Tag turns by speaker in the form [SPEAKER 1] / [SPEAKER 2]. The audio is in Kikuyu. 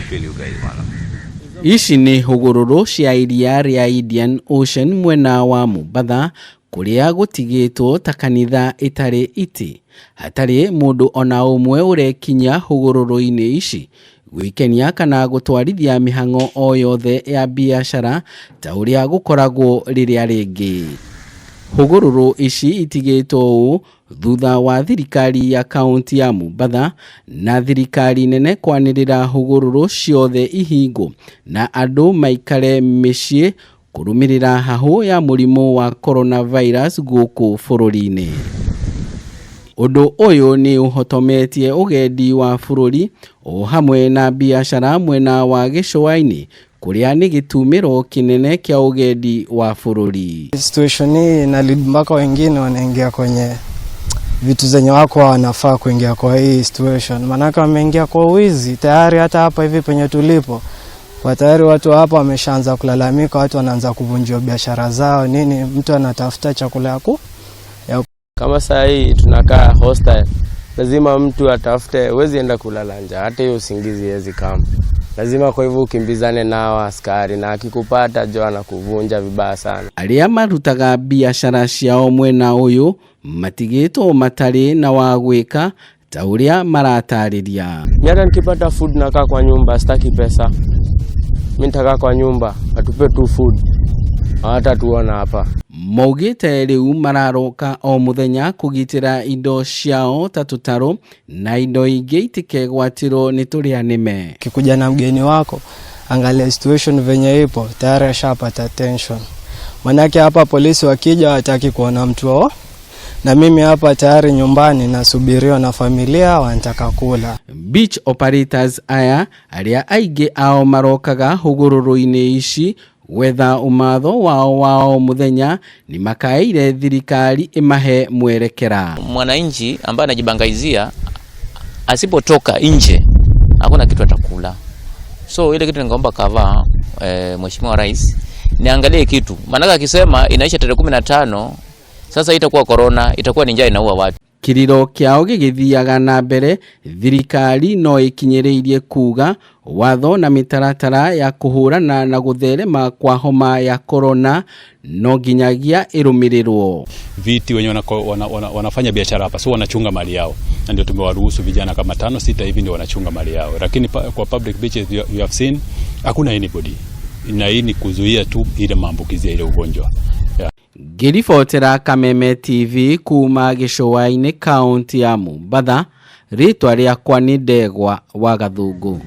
[SPEAKER 1] Feel you guys, bana.
[SPEAKER 2] Ici nĩ hũgũrũrũ cia iria rĩa Indian Ocean mwena wa Mombatha kũrĩa gũtigĩtwo ta kanitha ĩtarĩ itĩ, hatarĩ mũndũ ona ũmwe ũrekinyia hũgũrũrũ-inĩ ici gwĩkenia kana gũtwarithia mĩhang'o o yothe ya biacara ta ũrĩa gũkoragwo rĩrĩa rĩngĩ. Hũgũrũrũ ici itigĩtwo ũũ thutha wa thirikari ya kaunti ya Mombatha na thirikari nene kwanĩrĩra hũgũrũrũ ciothe ihingwo na andũ maikare mĩciĩ kũrũmĩrĩra hahũ ya mũrimũ wa coronavirus gũkũ bũrũri-inĩ. Ũndũ ũyũ nĩ ũhotometie ũgendi wa bũrũri o hamwe na biacara mwena wa gĩcũa-inĩ kũrĩa nĩ gĩtumĩro kĩnene kĩa ũgendi wa bũrũri.
[SPEAKER 3] Situation hii ina lead mpaka wengine wanaingia kwenye vitu zenye wako wanafaa kuingia kwa hii situation, maanake wameingia kwa wizi tayari. Hata hapa hivi penye tulipo kwa tayari watu hapa wameshaanza kulalamika, watu wanaanza kuvunjiwa biashara zao nini, mtu anatafuta chakula ya
[SPEAKER 4] Kama saa hii tunakaa hostel, lazima mtu atafute, huwezi enda kulala njaa, hata hiyo usingizi haiwezi kama. Lazima kwa hivyo ukimbizane nao askari, na akikupata jo anakuvunja vibaya sana.
[SPEAKER 2] Arĩa marutaga biacara ciao mwena ũyũ matigĩtwo matarĩ na wa gwĩka ta ũrĩa maratarĩria.
[SPEAKER 4] Mi hata nikipata food nakaa kwa nyumba, sitaki pesa. Mi nitakaa kwa nyumba, atupe tu food, hawatatuona hapa.
[SPEAKER 2] Maugĩte rĩu mararoka o mũthenya kũgitĩra indo ciao ta tũtarũ na indo ingĩ itikegwatĩrwo nĩ tũrĩa nĩme.
[SPEAKER 3] Ukikuja na mgeni wako, angalia situation venye ipo tayari, ashapata tension. Manake hapa polisi wakija wataki kuona mtu wao, na mimi hapa tayari nyumbani nasubiriwa na familia, wanataka kula.
[SPEAKER 2] Beach operators aya arĩa aingĩ ao marokaga hũgũrũrũ-inĩ ici gwetha ũmatho wao wa o mũthenya nĩ makaĩire thirikari ĩmahe mwerekera.
[SPEAKER 5] Mwananchi ambaye anajibangaizia asipotoka nje hakuna kitu atakula. So ile kitu ningeomba kavaa Mheshimiwa Rais niangalie kitu, maanake akisema inaisha tarehe 15, sasa itakuwa corona, itakuwa ni njaa inaua watu.
[SPEAKER 2] Kĩrĩro kĩao gĩgĩthiaga na mbere, thirikari no ĩkinyĩrĩirie kuga watho na mĩtaratara ya kũhũrana na gũtherema kwa homa ya korona no nginyagia ĩrũmĩrĩrwo.
[SPEAKER 6] Viti wenye wanafanya biashara hapa, so wanachunga mali yao, na ndio tumewaruhusu vijana kama tano sita hivi ndio wanachunga mali yao, lakini kwa public beaches you have seen hakuna anybody, na hii ni kuzuia tu ile maambukizi ya ile ugonjwa, yeah.
[SPEAKER 2] Ngĩribotera Kameme TV kuma gĩcũa-inĩ kaũntĩ ya Mombatha, rĩtwa rĩakwa nĩ Ndegwa wa Gathungu.